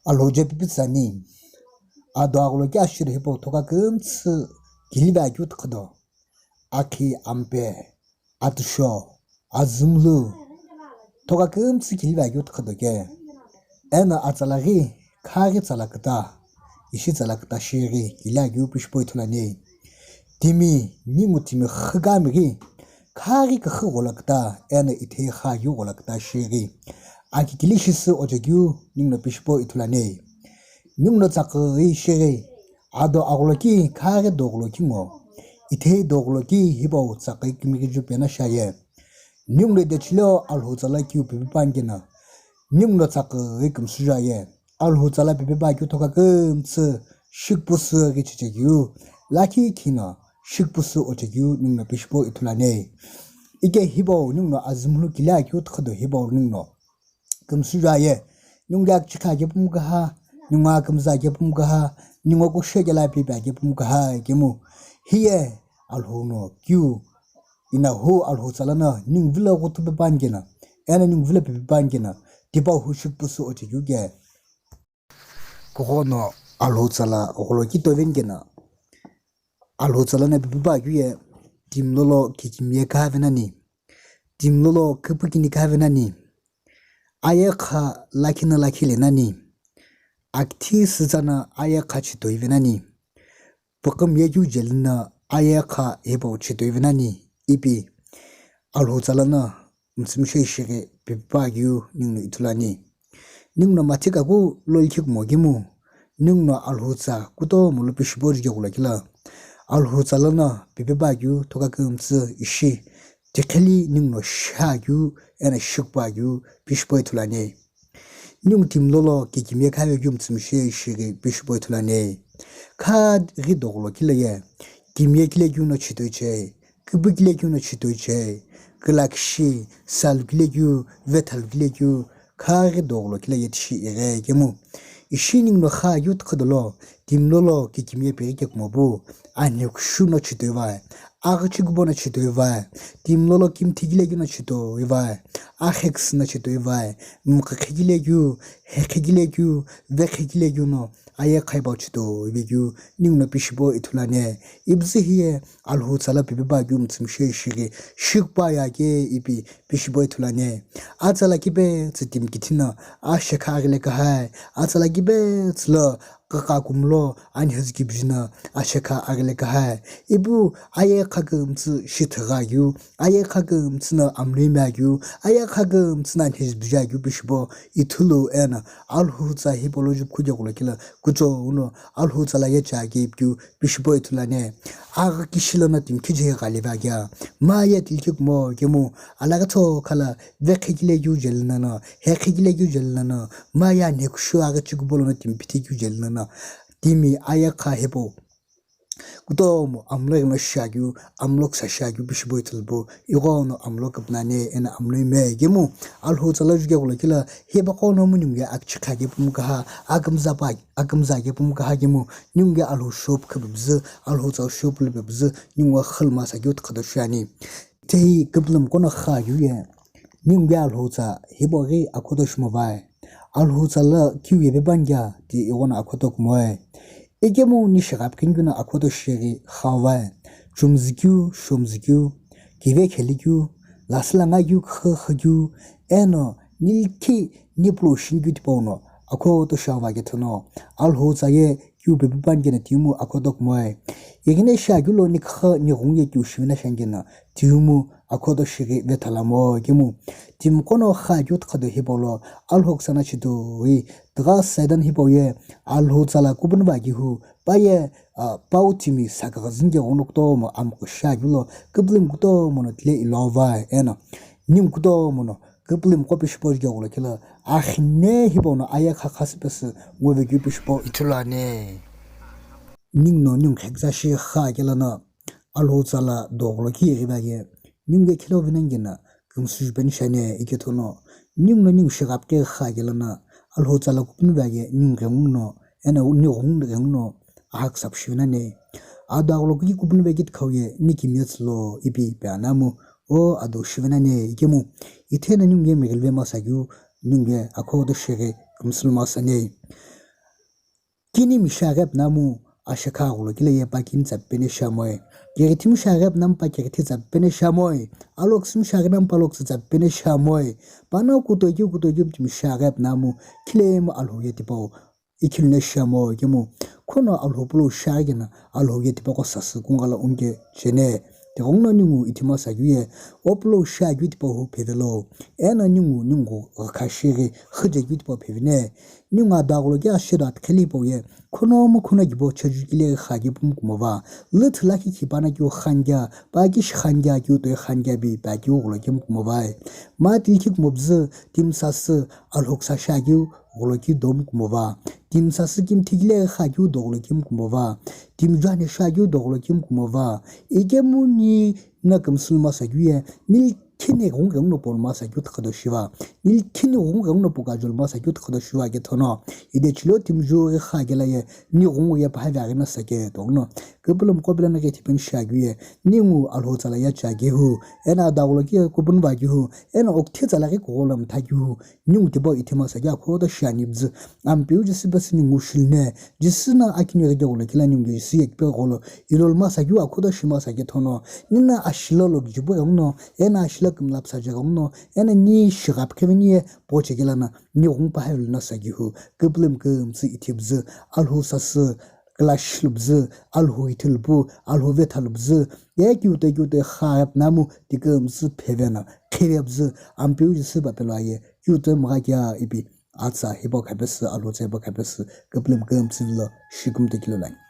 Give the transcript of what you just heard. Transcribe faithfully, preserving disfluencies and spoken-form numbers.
Alhou je pipitsü ani. Ado agholoki ashiro hipau thoka kümtsü kilive akeu tükhüdo. Akhi, ampe, atüsho, azümlu, thoka kümtsü kilive akeu tükhüdo ke. Eno atsala ghi, khaghi tsala küta, ishi tsala küta shighi kili akeu pishipo ithulu ani. Timi, ningu timi xükami ghi, khaghi küxü ghola küta, eno ithei kha akeu ghola küta shighi. Aki kili shisü oche akeu, ninguno pishipo ithulu ani. Ninguno tsaküghi shighi, ado agholoki khaghi dogholoki ngo. Ithei dogholoki hipau tsaküghi kümighi ju pena shiaye. Ninguno dechilo Alhou tsala keu pipe pa ani keno. Ninguno tsaküghi kümsü ju aye. Alhou tsala pipe pa akeu thoka kümtsü, shikpusü ghi chiche akeu. Lakhi khino, shikpusü oche akeu ninguno pishipo ithulu ani. Ike hipau ninguno azümlu kili akeu tükhüdo hipau ninguno kümsü ju aye. Ningu akichikha kepu mkaha, ningu akümza kepu mkaha, ningu kushe kela pipe kepu mkaha kemu. Hiye Alhou no keu, ina hu Alhou tsala no ningu vilo ghuthu pipe pa ani keno, eno ningu vilo pipe pa ani keno, tipau hu shikpusü oche akeu ke. Kughono Alhou tsala gholoki toveni keno, Alhou tsala no pipe pa akeu ye, timi lolo kikimiye khaveni ani. Timi lolo küpükini khaveni ani. Ayekha lakhi no lakhi leni ani. Akithi sütsa no ayekha chitoiveni ani. Pükhümi ye keu jeli no ayekha hipau chitoiveni ani. Ipi Alhou tsala no mütsümishei shighi pipe pa akeu ninguno ithulu ani. Ninguno mathi kaku lo likhi kumo kemu, ninguno Alhou tsa kutomo lo pishipo ju keghulo kelo. Alhou tsala no pipe pa akeu thoka kümtsü ishi, tiqheli ninguno shi akeu, eno shiküpa akeu pishipo ithulu ani. Ningu timi lolo kikimiye khavekeu mütsümishei shighi pishipo ithulu ani. Khaghi dogholoki lo ye, kimiye kile keu no chitoiche, küpü kile keu no chitoiche, külakishi, salu kile keu, vethalu kile keu, khaghi dogholoki lo ye tishi ighi kemu. Ishi ninguno kha akeu tükhüdo lo, timi lolo kikimiye pighi kekumo pu, anhekushu no chitoivae, aghichikubo no chitoivae, timi lolo kimithi kile keu no chitoivae, akheküsü no chitoivae, mkha khe kile keu, hekhe kile keu, vekhe kile keu no, ayekha hipau chitoive keu, ninguno pishipo ithulu ani. Ipuzü hiye, Alhou tsala pipe pa akeu mütsümishei shighi, shiküpa ye ke ipi pishipo ithulu ani. Atsala kipetsü timi kithi no ashekha aghile kahai, atsala kipetsü lo kaka kumulo anhezu kibiji no ashekha aghile kahai. Ipu ayekha kümtsü shithighi akeu, ayekha kümtsü no amlo ime akeu, ayekha kümtsü no anhezu biji akeu pishipo ithulu eno Alhou tsa hipau lo juphu keghulo kelo kuchou no Alhou tsala ye cha akeu pi keu pishipo ithulu ani. Aghi kishi lono timi khijehi ghalive akea. Ma ye tilikhi kumo kemu, alaghi tho khala vekhe kile keu jeli nono, hekhe kile keu jeli nono, ma ye anhekushu aghichikubo lono timi pithi keu jeli nono, timi ayekha hipau kutomo amlo ighi no shi akeu, amlo küsa shi akeu pishipo ithulu pu, ighono amlo küpüna ani, eno amlo ime kemu, Alhou tsala ju keghulo kelo, hipaqo no mu ningu ye akichikha kepu mkaha, akümza pa, akümza kepu mkaha kemu, ningu ye Alhou shop khipipüzü, Alhou tsa shop lupipüzü, ningu ye khülma sa keu tükhüdo shi ani. Tihi küpülümqo no kha akeu ye, ningu ye Alhou tsa hipau ghi akhoto shimovae. Alhou tsala keu ye pipe pa ani kea ti ighono akhoto kumoe. Ikemu ni shighapi kini keu no akhoto shighi khavae. Chumzü keu, shomzü keu, kive kheli keu, lasü langai keu, khükhü keu, eno ni likhi ni pulo shini keu tipau no akhoto shiava kethono, Alhou tsa ye keu pipe pa ani keno timu akhoto kumoe. Ighine shi akeu lo ni khükhü ni ghungu ye keu shivena shi ani keno timu akhoto shighi vethalamo kemu. Timiqo no kha akeu tükhüdo hipau lo Alhou küsa no chitoi, tugha Satan hipau ye Alhou tsala kupunu va kehu, pa ye, ah, pau timi saküghazü ni keghono kutomo amqo shi akeu lo küpülümi kutomo no tile ilovae eno ningu kutomo no küpülümqo pishipo ju keghulo kelo, akhine hipau no ayekha khasüpesü ngove keu pishipo ithulu ani. Ninguno ningu kheküza shi kha kelo no, Alhou tsala dogholoki ighive akea, ningu ye khilo veni ani keno, kümsü ju peni shi ani ikethono, ninguno ningu shighapi kha kelo no, Alhou tsala kupunu va akea, ningu ghenguno, eno ni ghungu ghenguno, ahaküsa pu shiveni ani. Ado agholoki kupunu veki tükhau ye, ni kimiye tsülo ipi pe anamu, o ado shiveni ani ikemu, itheno ningu ye mighilive masa keu, ningu ye akhoto shighi kümsülo masa ani. Kinimi shiaghi pinamu ashekha agholo kile ye pa kini tsa pene shamoi. Kighithi mi shiaghi pinamu pa kighithi tsa pene shamoi. Aloküsü mi shiaghi pinamu pa loküsü tsa pene shamoi. Pano kutoki kutoki mi shiaghi pinamu khilemu Alhou ye tipau. Ikhilune shamo kemu. Khono Alhou pulo shiaghi na Alhou ye tipaqo sasü kungala unke chene. Tighenguno ningu ithima sakeu ye, o pulo shiaghi tipau hu phevelo. Eno ningu ningu ghakha shighi khije keu tipau phevine. Ningu adagholo ke ashedo atkheli pau ye. Khono mu khono gibo chaju kile kha gibo mu kumova. Lüthü lakhi khipana keu khangia, pa ki shikhangia keu toi khangia bi pa keu gholo kemu kumova. Ma tilkhi kumobzü, timsasü, Alhou ksa shiaghi gholo keu domu kumova. Timsasü kimthi kile kha keu dogholo kemu kumova. Timjuani shiaghi dogholo kemu kumova. Ikemu ni na kümsü luma sakeu ye, nil khini ghungu ghungu no poluma sakeu tkhado shiva. Nil khini ghungu ghungu no pokajo luma sakeu tkhado shiva ke thono. Ide chilo timju ghi kha kela ye, ni ghungu ye paha vya ghi na sake togno. Kupulum kopila na ke thipen shiaghi ye, ningu Alhou tsala ya chiaghi hu. Ena dagholo ki kupun vaghi hu. Ena okthi tsala ghi kugholo mthaghi hu. Ningu tipau ithima sakeu akhoto shiani bzü. Ampeu Jisü pesü ningu shiline. Jisü na akini ghi gholo kila ningu Jisü ye kipe gholo. Iloluma sakeu akhoto shima sake thono. Nina ashilo lo gijibu ghamno. Ena ashilo kümlap saje ghamno. Ena ni shighap kevini ye poche kila na. Ni ghung paha vilo na sakeu hu. Kupulum kümsü ithibzü. Alhou sasü. Kila shilubzü. Alhou ithilbu. Alhou vethalubzü. Ye kiute kiute kha pinamu. Tikümsü phevena. Khevebzü. Ampeu Jisü papelo aye. Kiute mgha kia ipi. Atsa, hipau khapesü, Alhou tsa hipau khapesü, kupulum kümsü vilo, shikum te kilo line.